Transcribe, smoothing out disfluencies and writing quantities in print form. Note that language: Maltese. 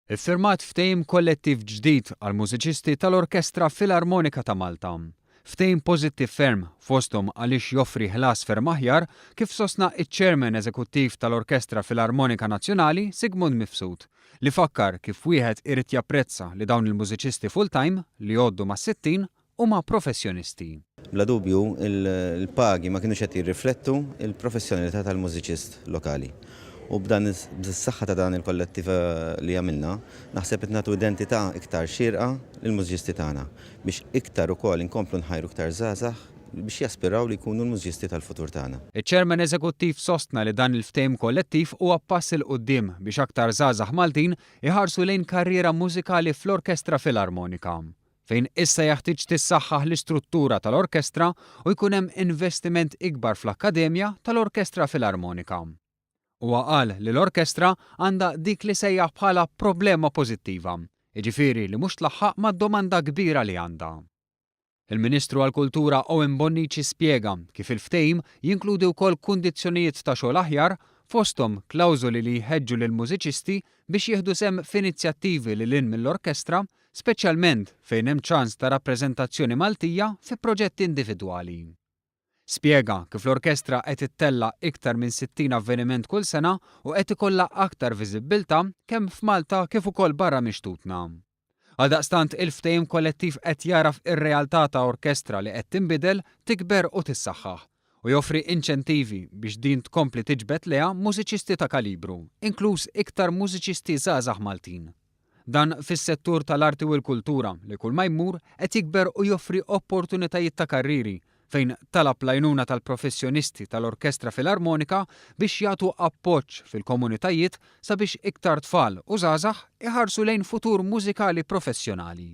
Iffirmat ftehim kollettiv ġdid għall-mużiċisti tal-Orkestra Filarmonika ta' Malta. Ftehim pożittiv ferm, fosthom għaliex joffri ħlas ferm aħjar, kif sostna ċ-Chairman Eżekuttiv tal-Orkestra Filarmonika Nazzjonali Sigmund Mifsud, li fakkar kif wieħed irid japprezza li dawn il-mużiċisti full-time, li jgħoddu mas-60, huma professjonisti. Bla dubju, il-pagi ma kinux qed jirriflettu l-professjonalità tal-mużiċist lokali. U b'dan bis-saħħa ta' dan il-kollettiv li għamilna, naħseb qed nagħtu identità iktar xierqa lill-mużiċisti tagħna biex iktar ukoll inkomplu nħajru iktar żgħażagħ biex jaspiraw li jkunu l-mużiċisti tal-futur tagħna. Iċ-Chairman Eżekuttiv sostna li dan il-ftehim kollettiv huwa pass 'il quddiem biex aktar żgħażagħ Maltin iħarsu lejn karriera mużikali fl-Orkestra Filarmonika. fejn issa jeħtieġ tissaħħaħ l-istruttura tal-orkestra u jkun hemm investiment ikbar fl-Akkademja tal-Orkestra Filarmonika. Huwa qal li l-orkestra għandha dik li sejjaħ bħala problema pożittiva, jiġifieri li mhux tlaħħaq mad-domanda kbira li għandha. Il-Ministru għall-Kultura Owen Bonnici spjega kif il-ftehim jinkludi wkoll kundizzjonijiet ta' xogħol aħjar fosthom klawżoli li jħeġġu lill-mużiċisti biex jieħdu sehem f'inizjattivi lil hinn mill-orkestra speċjalment fejn hemm ċans ta' rappreżentazzjoni Maltija fi proġetti individwali. Spjega kif l-orkestra qed ittella' iktar minn 60 avveniment kull sena u qed ikollha aktar viżibbiltà kemm f'Malta kif ukoll barra minn xtutna. Għaldaqstant il-ftehim kollettiv qed jagħraf ir-realtà ta' orkestra li qed tinbidel, tikber u tissaħħaħ, u joffri inċentivi biex din tkompli tiġbed lejha mużiċisti ta' kalibru, inkluż iktar mużiċisti żgħażagħ Maltin. Dan fis-settur tal-arti u l-kultura li kull ma jmur qed jikber u joffri opportunitajiet ta' karrieri fejn talab l-għajnuna tal-professjonisti tal-Orkestra Filarmonika biex jagħtu appoġġ fil-komunitajiet sabiex iktar tfal u żgħażagħ iħarsu lejn futur mużikali professjonali.